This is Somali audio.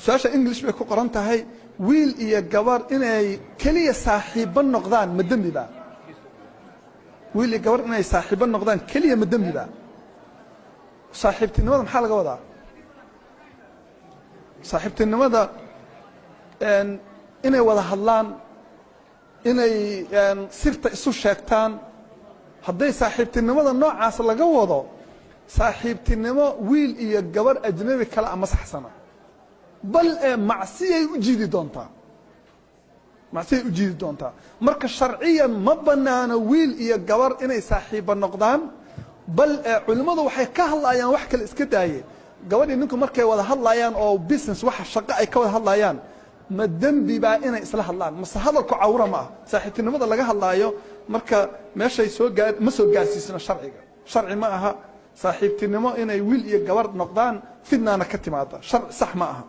Su-aasha English bay ku qoran tahay. Wiil iyo gabar inay keliya saaxiibbo noqdaan ma dembi ba? Wiil iyo gabar inay saaxiibbo noqdaan keliya ma dembi ba? Saaxiibtinimada maxaa laga wadaa? Saaxiibtinimada inay wada hadlaan, inay sirta isu sheegtaan. Hadday saaxiibtinimada noocaas laga wado, saaxiibtinimo wiil iyo gabar ajnabi kale ama saxsana, bal ee macsiyay u jiidi doontaa, macsiyay u jiidi doontaa. Marka sharciyan ma bannaano wiil iyo gabar inay saaxiibba noqdaan. Bal ee culimmadu waxay ka hadlayaan wax kale iska daaye, gabadhii ninku markay wada hadlayaan oo business, waxa shaqo ay ka wada hadlayaan, ma dembi baa inay isla hadlaan mase hadalku cawra ma ah? Saaxiibtinimada laga hadlaayo marka meeshay soo gaa ma soo gaarsiisno sharciga. Sharci ma aha saaxiibtinimo inay wiil iyo gabar noqdaan, fidnaana ka timaada, sharci sax ma aha.